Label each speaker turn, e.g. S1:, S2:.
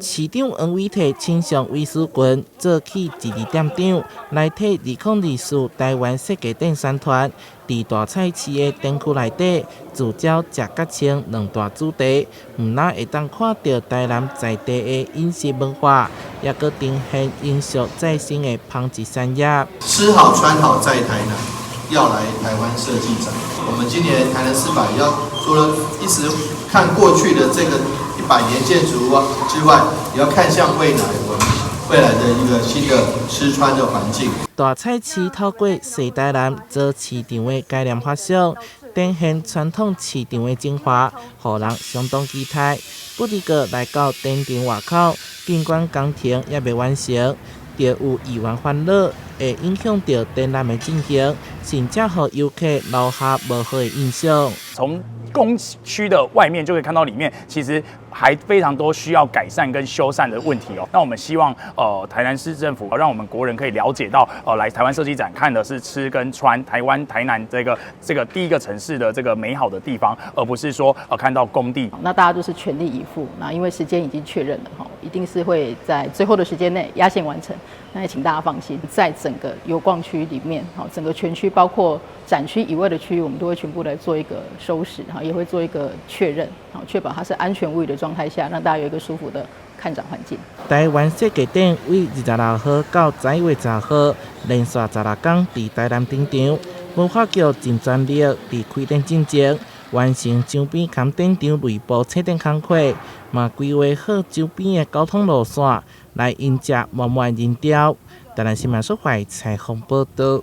S1: 市長黃偉哲親上韋書群做起一日店長，來替2024台灣設計展宣傳。佇大菜市的展區內底，聚焦食佮穿兩大主題，毋但會當看著台南在地的飲食文化，也閣呈現永續再生的紡織產業。
S2: 吃好穿好在台南，要來台灣設計展。我們今年台南400要除了一直看過去的這個100年建築物之外，也要看向未來，我們未來的一個新的吃穿的環境。
S1: 大菜市透過踅台南做市場的概念發想，展現傳統市場的精華，予人相當期待。不過來到展場外口，景觀工程猶未完成，就有議員煩惱會影響著展覽的進行，甚至予遊客留下無好的印象。
S3: 從工區的外面就可以看到，裡面其實還非常多需要改善跟修繕的問題哦。那我們希望，台南市政府讓我們國人可以了解到，來台灣設計展看的是吃跟穿，台灣台南這個第一個城市的這個美好的地方，而不是說，看到工地。
S4: 那大家都是全力以赴，那因為時間已經確認了哈，一定是會在最後的時間內壓線完成。那也請大家放心，在整個遊逛區裡面，哈，整個全區包括展區以外的區域，我們都會全部來做一個收拾，哈，也會做一個確認，好，確保它是安全無虞的狀態下，讓大家有一個舒服的看展環境。
S1: 台灣設計展為26號到11月10號，連續16天佇台南登場。文化局盡全力佇開展進前，完成周邊佮展場內部清點工課，嘛規劃好周邊的交通路線，來迎接滿滿人潮。台南新聞蘇懷採訪報導。